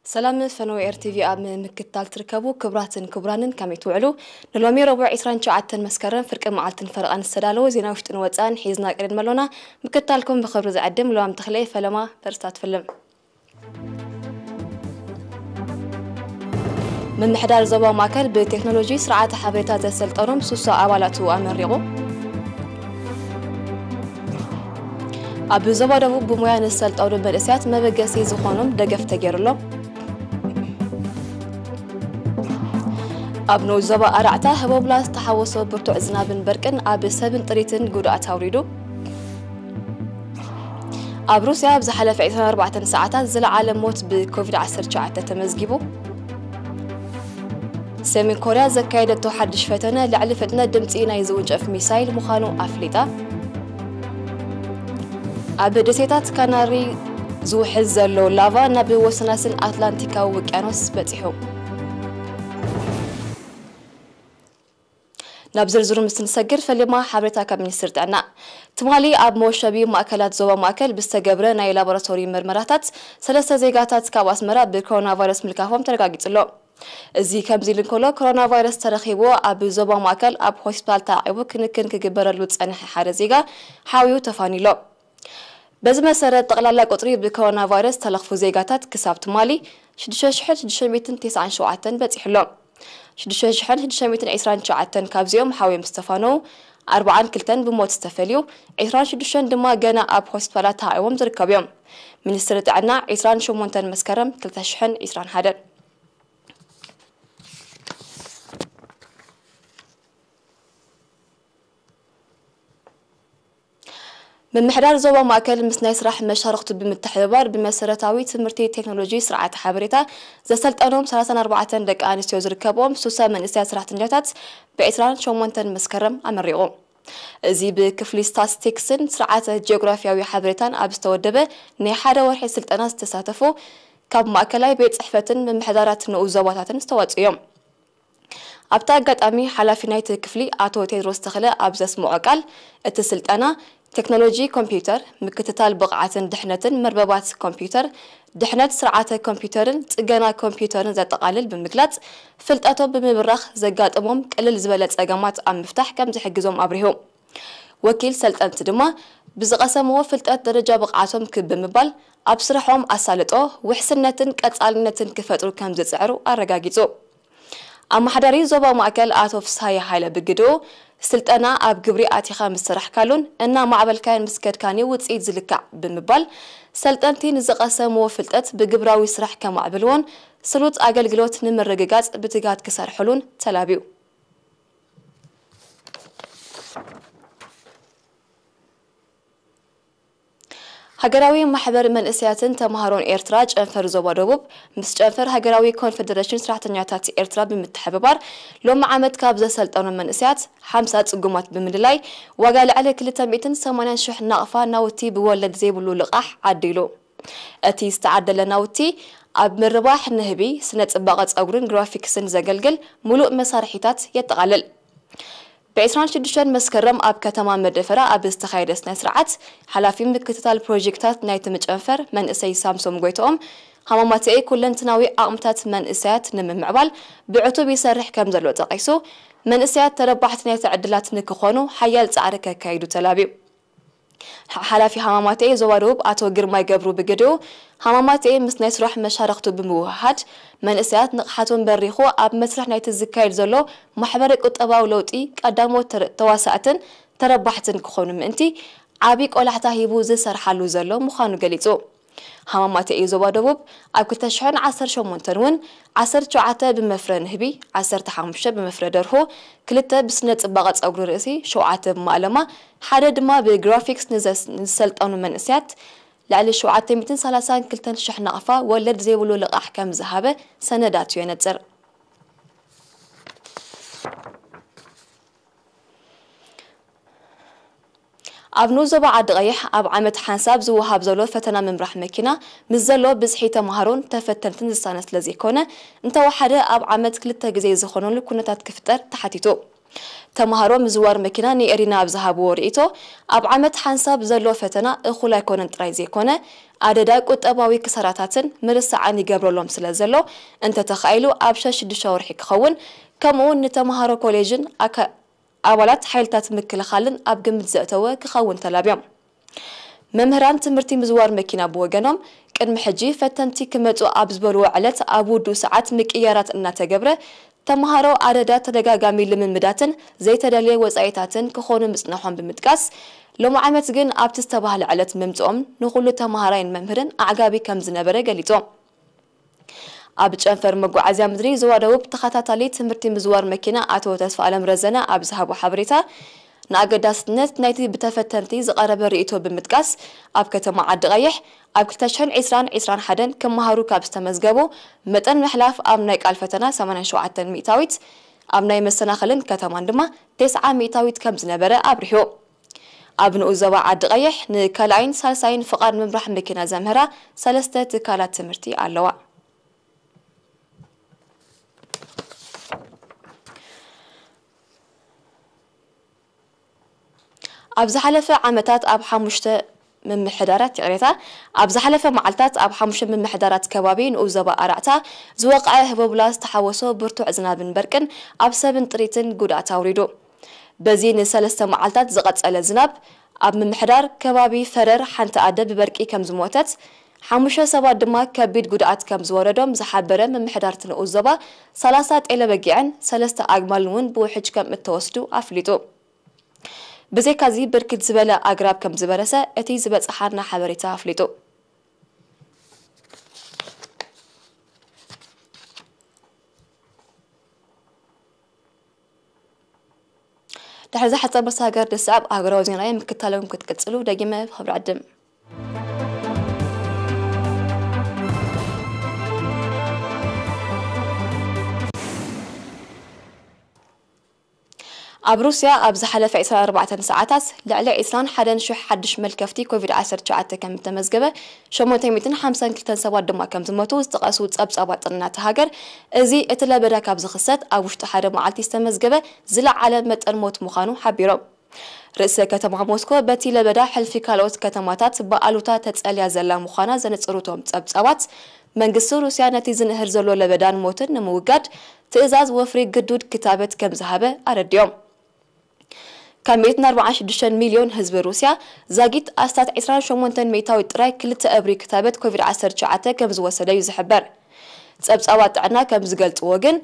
ሰላም ፈነወ ኤር ቲቪ ኣብ ምክትታል ትርከቡ ክቡራትን ክቡራንን ከመይ ትውዕሉ? ንሎሚ ረቡዕ ዕስራን ትሽዓተን መስከረም ፍርቂ መዓልትን ፈረቓን ዝተዳለወ ዜና ውሽጥን ወፃእን ሒዝና ቀሪብና ኣሎና። ምክትታልኩም ብኽብሪ ዝዕድም ልዋም ተኽለ። ፈለማ ርእስታት ፍልም። ምምሕዳር ዞባ ማእከል ብቴክኖሎጂ ስርዓተ ሓበሬታ ዘሰልጠኖም ሱሳ ኣባላቱ ኣመሪቑ። ኣብ ዞባ ደቡብ ብሞያ ንዝሰልጠኑ መንእሰያት መበገሲ ዝኾኖም ደገፍ ተገይሩሎም። ኣብ ንኡስ ዞባ ኣራዕታ ህቦብላ ዝተሓወሶ ብርቱዕ ዝናብን በርቅን ኣብ ሰብን ጥሪትን ጉድኣት ኣውሪዱ። ኣብ ሩስያ ኣብ ዝሓለፈ ዕስራን ኣርባዕተን ሰዓታት ዝለዓለ ሞት ብኮቪድ ዓሰርተ ትሽዓተ ተመዝጊቡ። ሰሜን ኮርያ ዘካየደቶ ሓድሽ ፈተነ ልዕሊ ፍጥነት ድምጺ ናይ ዝውንጨፍ ሚሳይል ምዃኑ ኣፍሊጣ። ኣብ ደሴታት ካናሪ ዝውሕዝ ዘሎ ላቫ ናብ ወሰናስን ኣትላንቲካዊ ውቅያኖስ በጺሑ። ናብ ዝርዝሩ ምስ ንሰግር ፈሊማ ሓበሬታ ካብ ሚኒስትሪ ጥዕና። ትማሊ ኣብ መወሸቢ ማእከላት ዞባ ማእከል ብዝተገብረ ናይ ላቦራቶሪ ምርመራታት ሰለስተ ዜጋታት ካብ ኣስመራ ብኮሮና ቫይረስ ምልካፎም ተረጋጊጹ ኣሎ። እዚ ከምዚ ኢሉ እንከሎ፣ ኮሮና ቫይረስ ተረኺብዎ ኣብ ዞባ ማእከል ኣብ ሆስፒታል ተዓቂቡ ክንክን ክግበረሉ ዝጸንሐ ሓደ ዜጋ ሓውዩ ተፋንዩ ኣሎ። በዚ መሰረት፣ ጠቕላላ ቁጽሪ ብኮሮና ቫይረስ ዝተለኽፉ ዜጋታት ክሳብ ትማሊ ሽዱሽተ ሽሕን ሽዱሽተ ሚእትን ተስዓን ሸውዓተን በጺሑ ኣሎ። ሽዱሽተ ሽሕን ሽዱሽተ ሚእትን ዕስራን ትሽዓተን ካብዚኦም ሓውዮም ዝተፋነዉ፣ ኣርብዓን ክልተን ብሞት ዝተፈልዩ፣ ዕስራን ሽዱሽተን ድማ ገና ኣብ ሆስፒታላት ተዓቂቦም ዝርከቡ እዮም። ሚኒስትሪ ጥዕና ዕስራን ሸሞንተን መስከረም ክልተ ሽሕን ዕስራን ሓደን። ምምሕዳር ዞባ ማእከል ምስ ናይ ስራሕ መሻርኽቱ ብምትሕብባር ብመሰረታዊ ትምህርቲ ቴክኖሎጂ ስርዓተ ሓበሬታ ዘሰልጠኖም ሰላሳን ኣርባዕተን ደቂ ኣንስትዮ ዝርከብኦም ሱሳ መንእሰያት ሰራሕተኛታት ብዕስራን ሸሞንተን መስከረም ኣመሪቑ። እዚ ብክፍሊ ስታትስቲክስን ስርዓተ ጂኦግራፊያዊ ሓበሬታን ኣብ ዝተወደበ ናይ ሓደ ወርሒ ስልጠና ዝተሳተፉ ካብ ማእከላይ ቤት ጽሕፈትን ምምሕዳራት ንኡስ ዞባታትን ዝተዋጽኡ እዮም። ኣብቲ ኣጋጣሚ ሓላፊ ናይቲ ክፍሊ ኣቶ ቴድሮስ ተኽለ ኣብ ዘስምዖ ቃል፣ እቲ ስልጠና ቴክኖሎጂ ኮምፒውተር፣ ምክትታል ብቕዓትን ድሕነትን መርበባት ኮምፒውተር፣ ድሕነት ስርዓተ ኮምፒውተርን ጽገና ኮምፒውተርን ዘጠቓልል ብምግላጽ፣ ፍልጠቶም ብምብራኽ ዘጋጥሞም ቅልል ዝበለ ጸገማት ኣብ ምፍታሕ ከም ዝሕግዞም ኣብሪሁ። ወኪል ሰልጠንቲ ድማ ብዝቐሰምዎ ፍልጠት ደረጃ ብቕዓቶም ክብ ብምባል ኣብ ስርሖም ኣሳልጦ፣ ውሕስነትን ቀጻልነትን ክፈጥሩ ከም ዝጽዕሩ ኣረጋጊጹ። ኣመሓዳሪ ዞባ ማእከል ኣቶ ፍስሃየ ሃይለ ብግድኡ፣ ስልጠና ኣብ ግብሪ ኣቲኻ ምስ ሰራሕካሉን እናማዕበልካዮን ምስ ከድካን እዩ ውጽኢት ዝልካዕ ብምባል፣ ሰልጠንቲ ንዝቐሰምዎ ፍልጠት ብግብራዊ ስራሕ ከማዕብልዎን ስሉጥ ኣገልግሎት ንምርግጋጽ ብትግሃት ክሰርሕሉን ተላብዩ። ሃገራዊ ማሕበር መንእሰያትን ተምሃሮን ኤርትራ ጨንፈር ዞባ ደቡብ ምስ ጨንፈር ሃገራዊ ኮንፈደሬሽን ሰራሕተኛታት ኤርትራ ብምትሕብባር ሎሚ ዓመት ካብ ዘሰልጠኖም መንእሰያት ሓምሳ ጽጉማት ብምልላይ ዋጋ ልዕሊ ክልተ ሚእትን ሰማንያን ሽሕ ናቕፋ ናውቲ ብወለድ ዘይብሉ ልቓሕ ዓዲሉ። እቲ ዝተዓደለ ናውቲ ኣብ ምርባሕ ንህቢ፣ ስነ ጽባቐ ጸጉርን ግራፊክስን ዘገልግል ምሉእ መሳርሒታት የጠቓልል። ብ ዕስራን ሽዱሽተን መስከረም ኣብ ከተማ መደፈራ ኣብ ዝተኻየደ ስነ ስርዓት፣ ሓላፊ ምክትታል ፕሮጀክታት ናይቲ ጨንፈር መንእሰይ ሳምሶም ጎይትኦም፣ ሃማማተኤ ኩለንትናዊ ዓቕምታት መንእሰያት ንምምዕባል ብዕቱብ ይሰርሕ ከም ዘሎ ጠቒሱ፣ መንእሰያት ተረባሕቲ ናይቲ ዕድላት ንክኾኑ ሓያል ጻዕሪ ከካይዱ ተላብዩ። ሓ-፣ ሓላፊ ሃማማተኤ ዞባ ደቡብ ኣቶ ግርማይ ገብሩ ብግድኡ፣ ሃማማተኤ ምስ ናይ ስራሕ መሻርኽቱ ብምውህሃድ፣ መንእሰያት ንቕሓቶም በሪኹ ኣብ መስርሕ ናይቲ ዝካየድ ዘሎ ማሕበረ ቁጠባዊ ለውጢ ቀዳሞት ተረ-፣ ተዋሳእትን ተረባሕትን ክኾኑ ምእንቲ ዓቢ ቆላሕታ ሂቡ ዝሰርሓሉ ዘሎ ምዃኑ ገሊጹ። ሃማማተኤ ዞባ ደቡብ ኣብ ክልተ ሽሕን ዓሰርተ ሸሞንተን እውን ዓሰርተ ትሽዓተ ብመፍረ ንህቢ፣ ዓሰርተ ሓሙሽተ ብመፍረ ደርሁ፣ ክልተ ብስነ ጽባቐ ጸጉሪ ርእሲ፣ ሸውዓተ ብማእለማ፣ ሓደ ድማ ብግራፊክስ ንዘስ-፣ ንዝሰልጠኑ መንእሰያት ልዕሊ ሸውዓተ ሚእትን ሰላሳን ክልተን ሽሕ ናቕፋ ወለድ ዘይብሉ ልቓሕ ከም ዝሃበ ሰነዳቱ የነጽር። ኣብ ንኡስ ዞባ ዓዲ ቀይሕ ኣብ ዓመት ሓንሳብ ዝወሃብ ዘሎ ፈተና ምምራሕ መኪና ምስ ዘሎ ብዝሒ ተምሃሮን ተፈተንትን ዝሳነ ስለ ዘይኮነ፣ እንተወሓደ ኣብ ዓመት ክልተ ግዜ ዝኾነሉ ኩነታት ክፍጠር ተሓቲቱ። ተምሃሮ ምዝዋር መኪና ንኤሪና ኣብ ዝሃብዎ ርእይቶ፣ ኣብ ዓመት ሓንሳብ ዘሎ ፈተና እኹል ኣይኮነን ጥራይ ዘይኮነ፣ ኣደዳ ቁጠባዊ ክሳራታትን ምርሳዕን ይገብረሎም ስለ ዘሎ፣ እንተተኻኢሉ ኣብ ሸሽዱሽተ ወርሒ ክኸውን፣ ከምኡውን ንተምሃሮ ኮሌጅን ኣካ-፣ ኣባላት ሓይልታት ምክልኻልን ኣብ ግምት ዘእተወ ክኸውን ተላብዮም። መምህራን ትምህርቲ ምዝዋር መኪና ብወገኖም፣ ቅድሚ ሕጂ ፈተንቲ ክመጹ ኣብ ዝበልዎ ዕለት ኣብ ውዱእ ሰዓት ምቅያራት እናተገብረ፣ ተምሃሮ ኣደዳ ተደጋጋሚ ልምምዳትን ዘይተደልየ ወጻኢታትን ክኾኑ ምጽናሖም ብምጥቃስ፣ ሎሚ ዓመት ግን ኣብቲ ዝተባህለ ዕለት ምምጽኦም ንኹሉ ተምሃራይን መምህርን ኣዕጋቢ ከም ዝነበረ ገሊጾም። ኣብ ጨንፈር መጓዓዝያ ምድሪ ዞባ ደቡብ ተኸታታሊ ትምህርቲ ምዝዋር መኪና ኣቶ ተስፋ ኣለም ረዘነ ኣብ ዝሃቦ ሓበሬታ፣ ንኣገዳስነት ናይቲ ብተፈተንቲ ዝቐረበ ርእይቶ ብምጥቃስ፣ ኣብ ከተማ ዓዲ ቀይሕ ኣብ ክልተ ሽሕን ዕስራን ዕስራን ሓደን ክመሃሩ ካብ ዝተመዝገቡ መጠን ምሕላፍ ኣብ ናይ ቃል ፈተና ሰማንያን ሸውዓተን ሚእታዊት፣ ኣብ ናይ መሰናኸልን ከተማን ድማ ተስዓ ሚእታዊት ከም ዝነበረ ኣብሪሁ። ኣብ ንኡስ ዞባ ዓዲ ቀይሕ ንካልኣይን ሳልሳይን ፍቓድ ምምራሕ መኪና ዘምህራ ሰለስተ ትካላት ትምህርቲ ኣለዋ። ኣብ ዝሓለፈ ዓመታት ኣብ ሓሙሽተ ምምሕዳራት፣ ይቕሬታ፣ ኣብ ዝሓለፈ መዓልታት ኣብ ሓሙሽተ ምምሕዳራት ከባቢ ንኡስ ዞባ ኣራዕታ ዝወቕዐ ህቦብላ ዝተሓወሶ ብርቱዕ ዝናብን በርቅን ኣብ ሰብን ጥሪትን ጉድኣት ኣውሪዱ። በዚ ንሰለስተ መዓልታት ዝቐጸለ ዝናብ፣ ኣብ ምምሕዳር ከባቢ ፈረር ሓንቲ ኣደ ብበርቂ ከም ዝሞተት፣ ሓሙሽተ ሰባት ድማ ከቢድ ጉድኣት ከም ዝወረዶም ዝሓበረ ምምሕዳር እቲ ንኡስ ዞባ፣ ሰላሳ ጤለ በጊዕን ሰለስተ ኣግማልን እውን ብውሕጅ ከም እተወስዱ ኣፍሊጡ። ብዘይካዚ፣ ብርክት ዝበለ ኣግራብ ከም ዝበረሰ እቲ ዝበጽሓና ሓበሬታ ኣፍሊጡ። ድሕሪ እዚ ሓጻር መሰጋገሪ ዝስዕብ ሃገራዊ ዜና እዩ። ምክትታሎም ክትቅጽሉ ደጊመ ብኽብሪ ዕድም። ኣብ ሩስያ ኣብ ዝሓለፈ ዕስራን ኣርባዕተን ሰዓታት ልዕሊ ዕስራን ሓደን ሽሕ ሓድሽ መልከፍቲ ኮቪድ ዓሰርተ ትሽዓተ ከም እተመዝገበ፣ ሸሞንተ ሚእትን ሓምሳን ክልተን ሰባት ድማ ከም ዝሞቱ ዝጠቐሱ ጸብጻባት ጥዕና እታ ሃገር፣ እዚ እቲ ለበዳ ካብ ዝኽሰት ኣብ ውሽጢ ሓደ መዓልቲ ዝተመዝገበ ዝለዓለ መጠን ሞት ምዃኑ ሓቢሮም። ርእሰ ከተማ ሞስኮ በቲ ለበዳ ሕልፊ ካልኦት ከተማታት ብኣሉታ ተጸልያ ዘላ ምዃና ዘነጸሩ እቶም ጸብጻባት፣ መንግስቲ ሩስያ ነቲ ዝንህር ዘሎ ለበዳን ሞትን ንምውጋድ ትእዛዝ ወፍሪ ግዱድ ክታበት ከም ዝሃበ ኣረዲኦም። ካብ ሚእትን ኣርባዓን ሽዱሽተን ሚልዮን ህዝቢ ሩስያ፣ ዛጊት ኣስታት ዕስራን ሸሞንተን ሚእታዊት ጥራይ ክልተ እብሪ ክታበት ኮቪድ ዓሰርተ ትሽዓተ ከም ዝወሰደ እዩ ዝሕበር። ጸብጻባት ጥዕና ከም ዝገልጽዎ ግን፣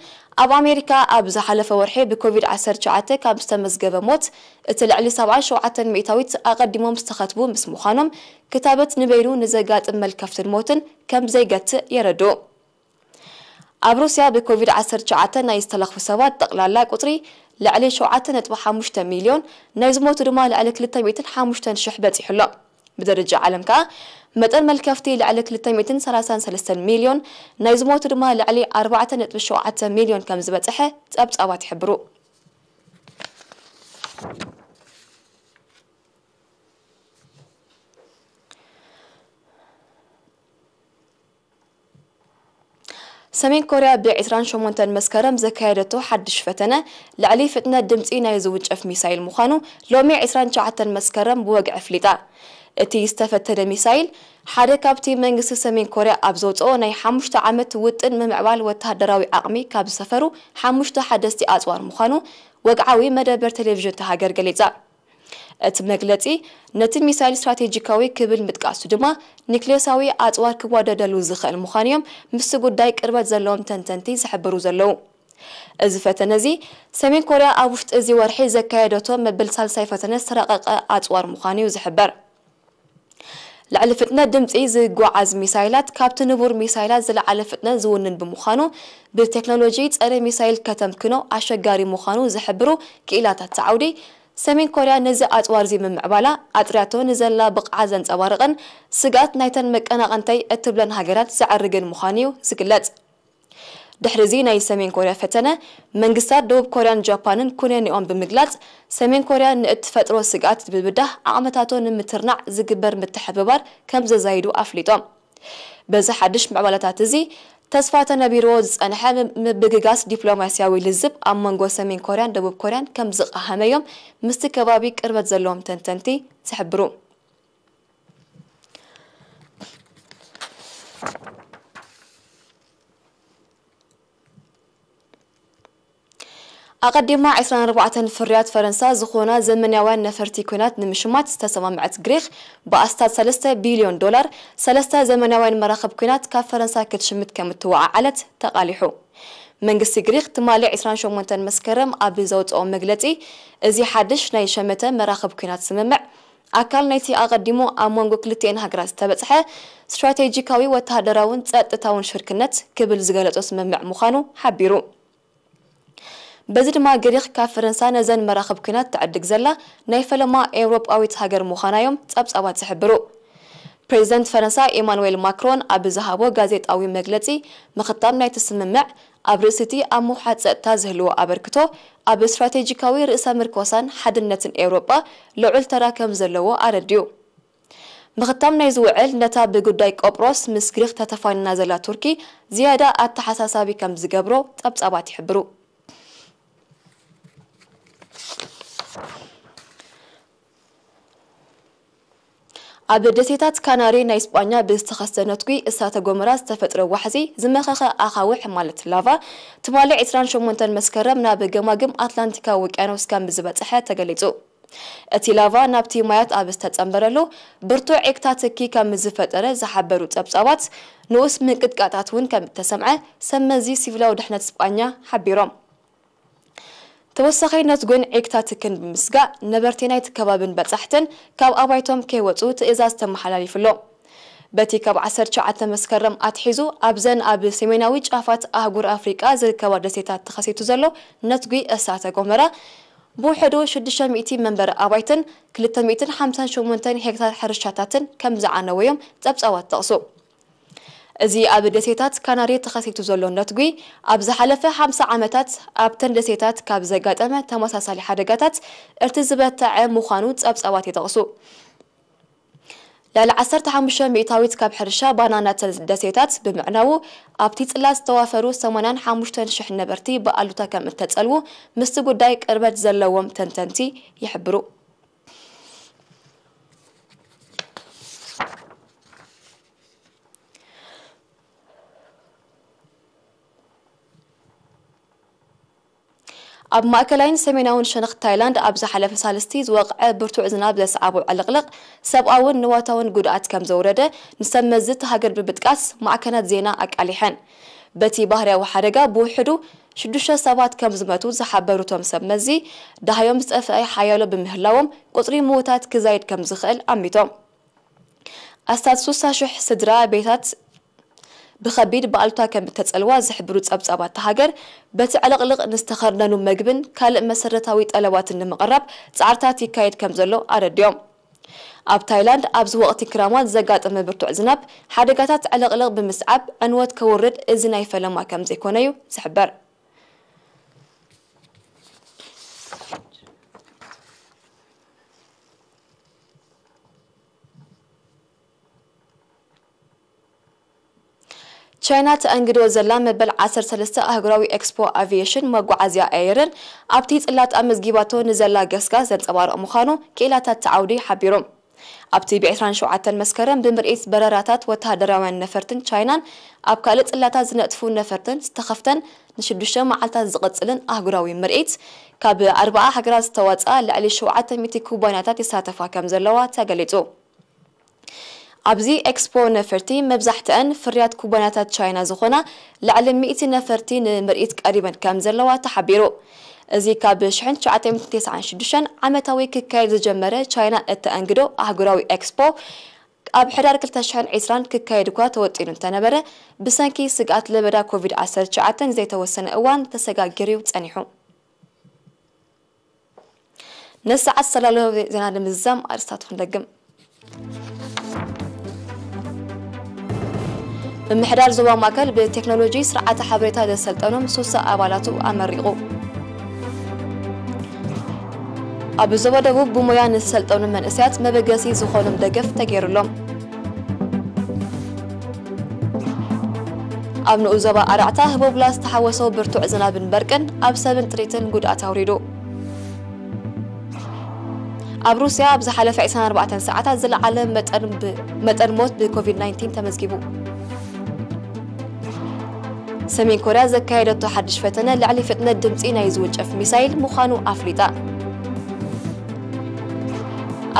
ኣብ ኣሜሪካ ኣብ ዝሓለፈ ወርሒ ብኮቪድ ዓሰርተ ትሽዓተ ካብ ዝተመዝገበ ሞት፣ እቲ ልዕሊ ሰብዓን ሸውዓተን ሚእታዊት ኣቐዲሞም ዝተኸትቡ ምስ ምዃኖም፣ ክታበት ንበይኑ ንዘጋጥም መልከፍትን ሞትን ከም ዘይገትእ የረድኡ። ኣብ ሩስያ ብኮቪድ ዓሰርተ ትሽዓተ ናይ ዝተለኽፉ ሰባት ጠቕላላ ቁጽሪ ልዕሊ ሸውዓተ ነጥቢ ሓሙሽተ ሚልዮን፣ ናይ ዝሞቱ ድማ ልዕሊ ክልተ ሚእትን ሓሙሽተን ሽሕ በጺሑ ኣሎ። ብደረጃ ዓለም ከኣ መጠን መልከፍቲ ልዕሊ ክልተ ሚእትን ሰላሳን ሰለስተን ሚልዮን፣ ናይ ዝሞቱ ድማ ልዕሊ ኣርባዕተ ነጥቢ ሸውዓተ ሚልዮን ከም ዝበጽሐ ጸብጻባት ይሕብሩ። ሰሜን ኮርያ ብዕስራን ሸሞንተን መስከረም ዘካየደቶ ሓድሽ ፈተነ፣ ልዕሊ ፍጥነት ድምጺ ናይ ዝውንጨፍ ሚሳይል ምዃኑ ሎሚ ዕስራን ትሽዓተን መስከረም ብወግዒ ኣፍሊጣ። እቲ ዝተፈተነ ሚሳይል፣ ሓደ ካብቲ መንግስቲ ሰሜን ኮርያ ኣብ ዘውጽኦ ናይ ሓሙሽተ ዓመት ውጥን ምምዕባል ወተሃደራዊ ዓቕሚ ካብ ዝሰፈሩ ሓሙሽተ ሓደስቲ ኣጽዋር ምዃኑ ወግዓዊ መደበር ቴሌቪዥን እታ ሃገር ገሊጻ። እቲ መግለጺ፣ ነቲ ሚሳይል ስትራቴጂካዊ ክብል ምጥቃሱ ድማ፣ ኒክሌሳዊ ኣጽዋር ክዋደደሉ ዝኽእል ምዃኑ እዮም ምስቲ ጉዳይ ቅርበት ዘለዎም ተንተንቲ ዝሕብሩ ዘለዉ። እዚ ፈተነ እዚ፣ ሰሜን ኮርያ ኣብ ውሽጢ እዚ ወርሒ ዘካየደቶ መበል ሳልሳይ ፈተነ ዝተራቐቐ ኣጽዋር ምዃኑ እዩ ዝሕበር። ልዕሊ ፍጥነት ድምጺ ዝጓዓዝ ሚሳይላት ካብቲ ንቡር ሚሳይላት ዝለዓለ ፍጥነት ዝውንን ብምዃኑ፣ ብቴክኖሎጂ ጸረ ሚሳይል ከተምክኖ ኣሸጋሪ ምዃኑ ዝሕብሩ ክኢላታት እቲ ዓውዲ፣ ሰሜን ኮርያ ነዚ ኣጽዋር እዚ ምምዕባላ ኣጥርያቶ ንዘላ ብቕዓት ዘንጸባርቕን ስግኣት ናይተን መቀናቐንተይ እትብለን ሃገራት ዘዕርግን ምዃኑ እዩ ዝግለጽ። ድሕሪ እዚ ናይ ሰሜን ኮርያ ፈተነ፣ መንግስታት ደቡብ ኮርያን ጃፓንን ኩነኔኦም ብምግላጽ፣ ሰሜን ኮርያ ንእትፈጥሮ ስግኣት ብምብዳህ ዓቕምታቶ ንምትርናዕ ዝግበር ምትሕብባር ከም ዘዛይዱ ኣፍሊጦም። በዚ ሓድሽ ምዕባለታት እዚ፣ ተስፋ ተነቢርዎ ዝጸንሐ ምብግጋስ ዲፕሎማስያዊ ልዝብ ኣብ መንጎ ሰሜን ኮርያን ደቡብ ኮርያን ከም ዝቐሃመ እዮም ምስቲ ከባቢ ቅርበት ዘለዎም ተንተንቲ ዝሕብሩ። ኣቐዲማ ዕስራን ኣርባዕተን ፍርያት ፈረንሳ ዝኾና ዘመናውያን ነፈርቲ ኲናት ንምሽማት ዝተሰማምዐት ግሪኽ፣ ብኣስታት ሰለስተ ቢልዮን ዶላር ሰለስተ ዘመናውያን መራኽብ ኲናት ካብ ፈረንሳ ክትሽምት ከም እትወዓዓለት ተቓሊሑ። መንግስቲ ግሪኽ ትማሊ ዕስራን ሸሞንተን መስከረም ኣብ ዘውጽኦ መግለጺ፣ እዚ ሓድሽ ናይ ሸመተ መራኽብ ኲናት ስምምዕ፣ ኣካል ናይቲ ኣቐዲሙ ኣብ መንጎ ክልቲኤን ሃገራት ዝተበጽሐ ስትራቴጂካዊ ወተሃደራውን ጸጥታውን ሽርክነት ክብል ዝገለጾ ስምምዕ ምዃኑ ሓቢሩ። በዚ ድማ ግሪኽ ካብ ፈረንሳ ነዘን መራኽብ ኲናት ትዕድግ ዘላ ናይ ፈለማ ኤውሮጳዊት ሃገር ምዃና እዮም ጸብጻባት ዝሕብሩ። ፕሬዚደንት ፈረንሳ ኢማኑዌል ማክሮን ኣብ ዝሃቦ ጋዜጣዊ መግለጺ፣ ምኽታም ናይቲ ስምምዕ ኣብ ርእሲ እቲ ኣብ ምውሓድ ጸጥታ ዝህልዎ ኣበርክቶ፣ ኣብ ስትራቴጂካዊ ርእሰ ምርኮሳን ሓድነትን ኤውሮጳ ልዑል ተራ ከም ዘለዎ ኣረዲኡ። ምኽታም ናይዚ ውዕል ነታ ብጉዳይ ቆጵሮስ ምስ ግሪኽ ተተፋኒና ዘላ ቱርኪ ዝያዳ ኣተሓሳሳቢ ከም ዝገብሮ ጸብጻባት ይሕብሩ። ኣብ ደሴታት ካናሪ ናይ ስጳኛ ብዝተኸስተ ነትጒ እሳተ ጎመራ ዝተፈጥረ ዋሕዚ ዝመኸኸ ኣኻውሕ ማለት ላቫ ትማሊ ዕስራን ሸሞንተን መስከረም ናብ ገማግም ኣትላንቲካዊ ውቅያኖስ ከም ዝበጽሐ ተገሊጹ። እቲ ላቫ ናብቲ ማያት ኣብ ዝተጸንበረሉ ብርቱዕ ዒቕታ ትኪ ከም ዝፈጠረ ዝሓበሩ ጸብጻባት፣ ንኡስ ምንቅጥቃጣት እውን ከም እተሰምዐ ሰብ መዚ ሲቪላዊ ድሕነት ስጳኛ ሓቢሮም። ተወሳኺ ነትጉን ዒቕታ ትክን ብምስጋእ ነበርቲ ናይቲ ከባብን በጻሕትን ካብ ኣባይቶም ከይወጹ ትእዛዝ ተመሓላሊፉ ኣሎ። በቲ ካብ ዓሰርተ ትሽዓተ መስከረም ኣትሒዙ ኣብዘን ኣብ ሰሜናዊ ጫፋት ኣህጉር ኣፍሪቃ ዝርከባ ደሴታት ተኸሲቱ ዘሎ ነትጒ እሳተ ጎመራ ብውሕዱ ሽዱሽተ ሚእቲ መንበሪ ኣባይትን ክልተ ሚእትን ሓምሳን ሸሞንተን ሄክታር ሕርሻታትን ከም ዝዓነወ እዮም ጸብጻባት ጠቕሱ። እዚ ኣብ ደሴታት ካናሪ ተኸሲቱ ዘሎ ነትጒ ኣብ ዝሓለፈ ሓምሳ ዓመታት ኣብተን ደሴታት ካብ ዘጋጠመ ተመሳሳሊ ሓደጋታት እቲ ዝበተዐ ምዃኑ ጸብጻባት ይጠቕሱ። ልዕሊ ዓሰርተ ሓሙሽተ ሚእታዊት ካብ ሕርሻ ባናና ተን ደሴታት ብምዕናዉ፣ ኣብቲ ጽላት ዝተዋፈሩ ሰማንያን ሓሙሽተን ሽሕ ነበርቲ ብኣሉታ ከም እተጸልዉ ምስቲ ጉዳይ ቅርበት ዘለዎም ተንተንቲ ይሕብሩ። ኣብ ማእከላይን ሰሜናውን ሸነኽ ታይላንድ ኣብ ዝሓለፈ ሳልስቲ ዝወቕዐ ብርቱዕ ዝናብ ዘስዓቦ ዕልቕልቕ ሰብኣውን ንዋታውን ጉድኣት ከም ዘውረደ ንሰብ መዚ እታ ሃገር ብምጥቃስ ማዕከናት ዜና ኣቃሊሐን። በቲ ባህርያዊ ሓደጋ ብውሕዱ ሽዱሽተ ሰባት ከም ዝመቱ ዝሓበሩ እቶም ሰብ መዚ፣ ደሃዮም ዝጠፍአ ሓያሎ ብምህላዎም ቁጽሪ ምዉታት ክዛይድ ከም ዝኽእል ኣሚቶም። ኣስታት ሱሳ ሽሕ ስድራ ቤታት ብኸቢድ ብኣሉታ ከም እተጸልዋ ዝሕብሩ ጸብጻባት እታ ሃገር፣ በቲ ዕልቕልቕ ንዝተኸርነኑ መግብን ካልእ መሰረታዊ ጠለባትን ንምቕራብ ጻዕርታት ይካየድ ከም ዘሎ ኣረዲኦም። ኣብ ታይላንድ ኣብዚ ወቕቲ ክራማት ዘጋጠመ ብርቱዕ ዝናብ ሓደጋታት ዕልቕልቕ ብምስዓብ ዕንወት ከውርድ እዚ ናይ ፈለማ ከም ዘይኮነ እዩ ዝሕበር። ቻይና ተኣንግዶ ዘላ መበል ዓሰርተ ሰለስተ ኣህጉራዊ ኤክስፖ ኣቪዬሽን መጓዓዝያ ኣየርን ኣብቲ ጽላት ኣመዝጊባቶ ንዘላ ገስጋስ ዘንጸባርቕ ምዃኑ ክኢላታት እቲ ዓውዲ ሓቢሮም። ኣብቲ ብ ዕስራን ሸውዓተን መስከረም ብምርኢት በረራታት ወተሃደራውያን ነፈርትን ቻይናን ኣብ ካልእ ጽላታት ዝነጥፉ ነፈርትን ዝተኸፍተን ንሽዱሽተ መዓልታት ዝቕጽልን ኣህጉራዊ ምርኢት፣ ካብ ኣርባዓ ሃገራት ዝተዋጽኣ ልዕሊ ሸውዓተ ሚእቲ ኩባንያታት ይሳተፋ ከም ዘለዋ ተገሊጹ። ኣብዚ ኤክስፖ ነፈርቲ መብዛሕትአን ፍርያት ኩባንያታት ቻይና ዝኾና ልዕሊ ሚእቲ ነፈርቲ ንምርኢት ቀሪበን ከም ዘለዋ ተሓቢሩ። እዚ ካብ ሽሕን ትሽዓተ ሚእትን ተስዓን ሽዱሽተን ዓመታዊ ክካየድ ዝጀመረ ቻይና እተኣንግዶ ኣህጉራዊ ኤክስፖ ኣብ ሕዳር ክልተ ሽሕን ዕስራን ክካየድ እኳ ተወጢኑ እንተነበረ፣ ብሰንኪ ስግኣት ለበዳ ኮቪድ ዓሰርተ ትሽዓተ ንዘይተወሰነ እዋን ተሰጋጊሩ እዩ ጸኒሑ። ነዚ ሰዓት ዝተዳለወ ዜና ንምዝዛም ኣርእስታቱ ክንደግም። ምምሕዳር ዞባ ማእከል ብቴክኖሎጂ ስርዓተ ሓበሬታ ዘሰልጠኖም ሱሳ ኣባላቱ ኣመሪቑ። ኣብ ዞባ ደቡብ ብሞያ ንዝሰልጠኑ መንእሰያት መበገሲ ዝኾኖም ደገፍ ተገይሩሎም። ኣብ ንኡስ ዞባ ኣራዕታ ህቦብላ ዝተሓወሶ ብርቱዕ ዝናብን በርቅን ኣብ ሰብን ጥሪትን ጉድኣት ኣውሪዱ። ኣብ ሩስያ ኣብ ዝሓለፈ ዕስራን ኣርባዕተን ሰዓታት ዝለዓለ መጠን ብ-፣ መጠን ሞት ብኮቪድ ናይንቲን ተመዝጊቡ። ሰሜን ኮርያ ዘካየደቶ ሓድሽ ፈተነ ልዕሊ ፍጥነት ድምጺ ናይ ዝውንጨፍ ሚሳይል ምዃኑ ኣፍሊጣ።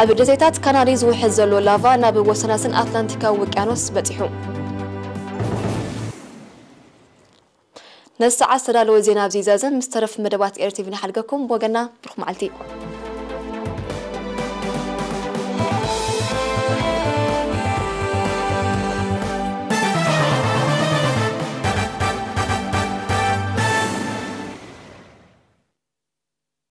ኣብ ደሴታት ካናሪ ዝውሕዝ ዘሎ ላቫ ናብ ወሰናስን ኣትላንቲካዊ ውቅያኖስ በጺሑ። ነዚ ሰዓት ዝተዳለወ ዜና ኣብዚ ይዛዘም። ምስ ተረፍ መደባት ኤር ቲቪ ንሓልገኩም። ብወገና ብሩኽ መዓልቲ።